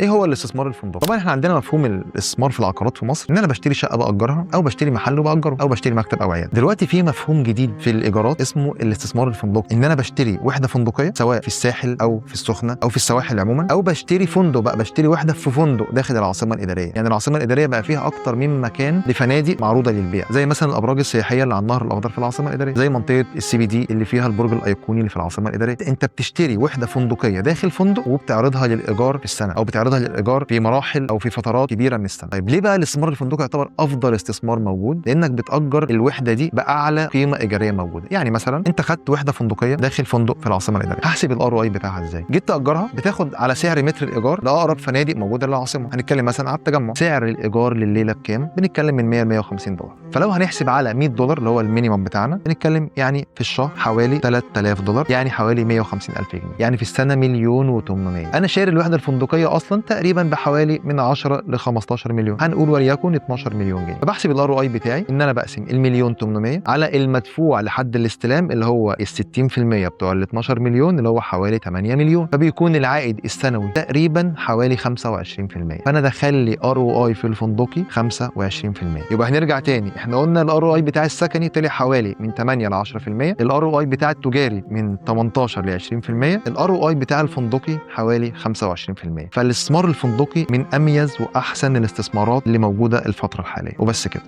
ايه هو الاستثمار الفندقي؟ طبعا احنا عندنا مفهوم الاستثمار في العقارات في مصر، ان انا بشتري شقه باجرها، او بشتري محل وباجره، او بشتري مكتب او عيادة. دلوقتي في مفهوم جديد في الايجارات اسمه الاستثمار الفندقي، ان انا بشتري وحده فندقيه سواء في الساحل او في السخنة او في السواحل عموما، او بشتري فندق بقى، بشتري وحده في فندق داخل العاصمة الادارية. يعني العاصمة الادارية بقى فيها اكتر من مكان لفنادق معروضة للبيع، زي مثلا الابراج السياحية اللي على النهر الاخضر في العاصمة الادارية، زي منطقة ال CBD اللي فيها البرج الايقوني اللي في العاصمة الادارية. انت بتشتري وحده فندقيه داخل فندق وبتعرضها للايجار في السنة، او بتعرضها للايجار في مراحل او في فترات كبيرة من السنة. طيب ليه بقى الاستثمار الفندقي يعتبر افضل استثمار موجود؟ لانك بتاجر الوحدة دي باعلى قيمة ايجاريه موجودة. يعني مثلا انت خدت وحده فندقيه داخل فندق في العاصمة الادارية، هحسب ال ROI بتاعها ازاي؟ جيت تاجرها بتاخد على سعر متر الايجار لاقرب فنادق موجودة للعاصمه. هنتكلم مثلا على التجمع، سعر الايجار لليلة بكام؟ بنتكلم من 100 ل 150 دولار. فلو هنحسب على 100 دولار اللي هو ال minimum بتاعنا، بنتكلم يعني في الشهر حوالي 3000 دولار، يعني حوالي 150 الف جنيه، يعني في السنة مليون و800. انا شاري الوحدة الفندقية اصلا تقريبا بحوالي من 10 ل 15 مليون، هنقول وليكن 12 مليون جنيه. فبحسب ال ROI بتاعي ان انا بقسم المليون 800 على المدفوع لحد الاستلام اللي هو ال 60% بتوع ال 12 مليون اللي هو حوالي 8 مليون، فبيكون العائد السنوي تقريبا حوالي 25%. فانا دخل لي ROI في الفندقي 25%. يبقى هنرجع تاني، احنا قلنا ال ROI بتاع السكني طلع حوالي من 8 ل 10%، ال ROI بتاع التجاري من 18 ل 20%، ال ROI بتاع الفندقي حوالي 25%. فالاستثمار الفندقي من اميز واحسن الاستثمارات اللي موجودة الفترة الحالية. وبس كده.